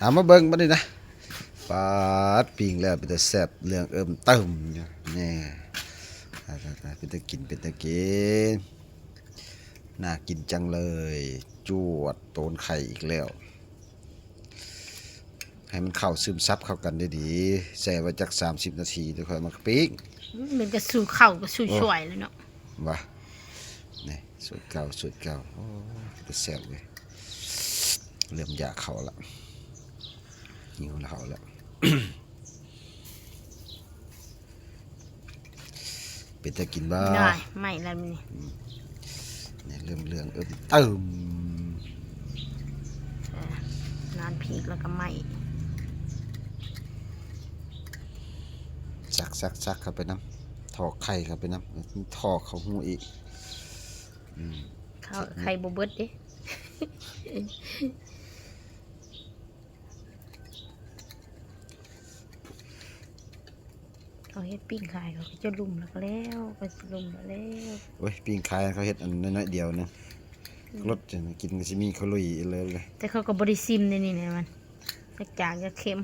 ເອົາມາເບິ່ງບັດນີ້ນະ ປາດ ປີ້ງແລ້ວເປັນຕາແຊບ ເຫຼືອງເອີ່ມເຕີມຢູ່ ແນ່ ເປັນຕາກິນ ເປັນຕາກິນ ໜ້າກິນຈັງເລີຍ ຈວດ ໂຕນໄຂ່ອີກແລ້ວ ໃຫ້ມັນເຂົ້າຊຶມຊັບເຂົ້າກັນດີໆ ແຊ່ໄວ້ຈັກສາມສິບນາທີ ແລ້ວຄ່ອຍມາປີ້ງ ອືມ ມັນກໍສູ່ເຂົ້າກໍສູ່ ໂອ້ ຊ່ວຍແລ້ວເນາະ ວ່າ ນີ້ ສູດເກົ່າ ສູດເກົ່າ ໂອ້ ເປັນຕາແຊບເວີຍ ເລີ່ມຢາກເຂົ້າລະ ຫິວເຂົ້າລະ ເປັນຕາກິນບໍ່? ໄດ້ ໄໝ້ແລ້ວນີ້ ອືມ ນີ້ເລີ່ມເຫຼືອງເອີ່ມເຕີມ ເອີ ນານພີກແລ້ວກໍໄໝ້ ສັກໆໆ ເຂົ້າໄປນຳ ຖອກໄຂ່ເຂົ້າໄປນຳ ຖອກເຂົ້າຫູອີກ ອືມ ເຂົ້າ ໄຂ່ບໍ່ເບິດເດ້. ເຂົາເຮັດປີ້ງຂາຍ ເຂົາຈະລຸມແລ້ວກໍແລ້ວ ກໍຊິລຸມແລ້ວ ໂອ້ຍ ປີ້ງຂາຍເຂົາເຮັດອັນນ້ອຍໆດຽວໜຶ່ງ ອືມ ລົດກິນກໍຊິມີເຂົາລຸຍເລີຍ ແຕ່ເຂົາກໍບໍ່ໄດ້ຊິມໃນນີ້ນະ ມັນຈັກຈາງຈັກເຄັມ